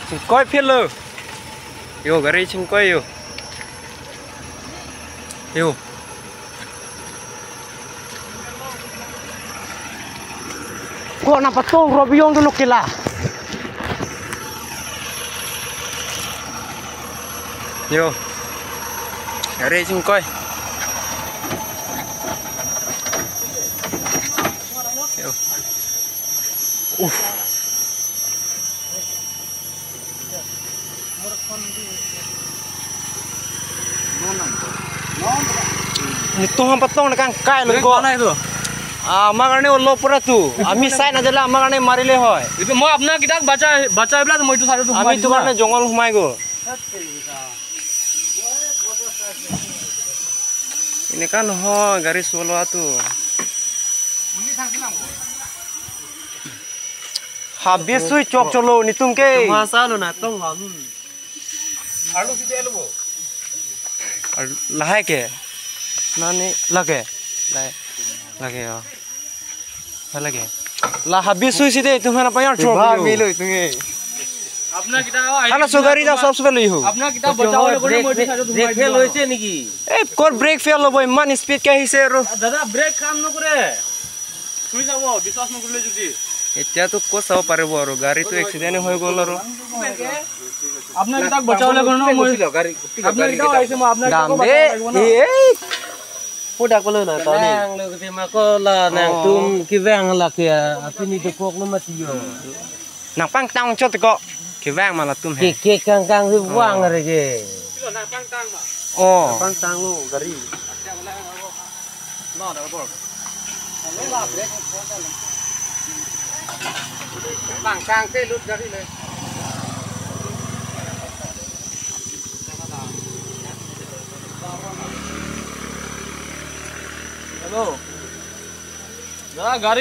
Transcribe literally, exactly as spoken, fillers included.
Chingkoi phelo. Yo, gari chingkoi yo. Yo. Ko nangpatong Robi Yong dulu kela. Yo. Gari chingkoi. Yo. Uh. Netum aphan patong nangkangkai lo ko. Mana itu? Ah, amarne olo pura tu. Ami sai na jala amarne marile hoi. Itu mo apna kita bacha bacha bela mo itu satu tu. Ami itu karne jongol humai go. Ini kan ho gari solo atu. Habis sui chok cholo netum ke. Masa lo na tong ham. Arlo si telo bo. Ar-, lahai ke. Nani lake. Lahai. Lake ya. Lahai lake. La habis sui si de tum hana payar chok. Ba milo tum e. Apna kita, hala so gari da sab sab lo ho. Apna kita bachao le kone brake, moi brake fail hoise niki? Eh, kor brake fail lo boi, man speed ke hise ro. Dada, brake kam nokore. Chui jabo, biswas nokorible jodi. Etiya to ko sabo paribo aro, gari to accident hoi gol aro. Apna kita bachao le kone moi. Apna kita aise mo apna kita dam ko de, bachao le kone. Eh, eh. Pudak ko lo na tani. Nang lo kete ma ko la nang tum kevang lake, apini dokok lo mati yo. Nangpangtang chot ko. Kevang ma latum he. Ke ke kangkang si vang re ke. Oh. Pangtang lo gari. Pangtang te lut gari le. Hello. Ya, gari